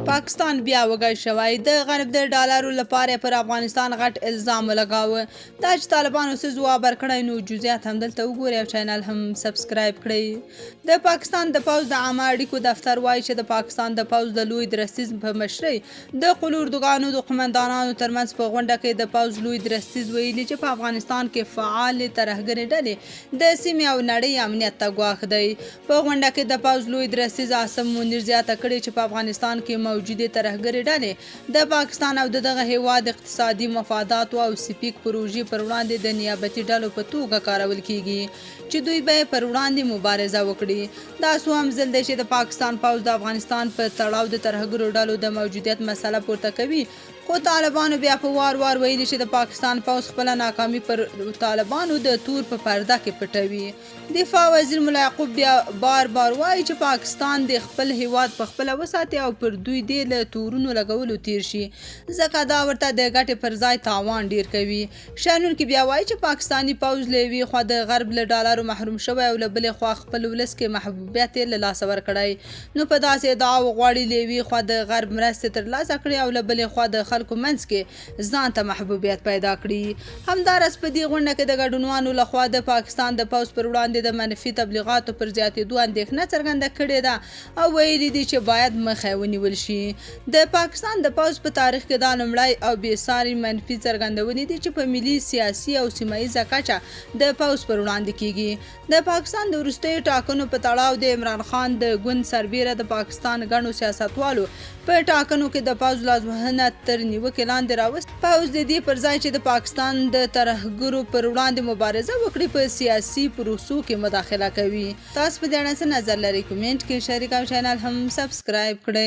پاکستان بیا وږی شوی، د غرب د ډالرو لپاره یې پر افغانستان غټ الزام ولګاوه. دا چې طالبانو څه ځواب ورکړی نو جزئیات هم دلته وګورئ او چینل هم سبسکرایب کړئ. د پاکستان د پوځ د عامه اړیکو دفتر وایي چې د پاکستان د پوځ د لوی درستیز په مشرۍ د قول اردوګانو د قومندانانو ترمنځ په غونډه کې د پوځ لوی درستیز ویلي چې په افغانستان کې فعالې ترهګرې ډلې د سیمې او نړۍ امنیت ته ګواښ دی. په غونډه کې د پوځ لوی درستیز عاصم منیر زیاته کړې چې په افغانستان کې موجودې ترهګرې ډلې د پاکستان او د دغه هېواد اقتصادي مفاداتو او سیپیک پروژې پر وړاندې د نیابتي ډلو په توګه کارول کېږي چې دوی به یې پر وړاندې مبارزه وکړي. دا څوهم ځل دی چې د پاکستان پوځ د افغانستان په تړاو د ترهګرو ډلو د موجودیت مسله پورته کوي، خو طالبانو بیا په وار وار ویلي چې د پاکستان پوځ خپله ناکامي پر طالبانو د تور په پرده کې پټوي. دفاع وزیر ملا یعقوب بیا بار بار وايي چې پاکستان دې خپل هیواد په خپله وساتي او پر دوی دې له تورونو لګولو تیر شي، ځکه دا ورته د ګټې پر ځای تاوان ډیر کوي. شنونکي بیا وايي چې پاکستاني پوځ له یوې خوا د غرب له ډالرو محروم شوی او له بلې خوا خپل ولس کې محبوبیت یې له لاسه ورکړی، نو په داسې ادعاوو غواړي له یوې خوا د غرب مرستې ترلاسه کړي او له بلې خوا د خلکو منځ کې ځان ته محبوبیت پیدا کړي. همداراز په دې غونډه کې د ګډونوانو له خوا د پاکستان د پوځ پر وړاندې د منفي تبلیغاتو پر زیاتېدو اندېښنه څرګنده کړې ده او ویلي دي چې باید مخه یې ونیول شي. د پاکستان د پوځ په تاریخ کې دا لومړی او بې ساري منفي څرګندونې دي چې په ملي، سیاسي او سیمه ییزه کچه د پوځ پر وړاندې کېږي. د پاکستان د وروستیو ټاکنو په تړاو د عمران خان د ګوند سربیره د پاکستان ګڼو سیاستوالو په ټاکنو کې د پوځ لاسوهنه تر نیوکې لاندې راوستې. پوځ د دې پر ځای چې د پاکستان د ترهګرو پر وړاندې مبارزه وکړي، په سیاسي پروسو کې مداخله کوي. تاسو په دې اړه څه نظر لرئ؟ کومنټ کې شریک او چینل هم سبسکرایب کړئ.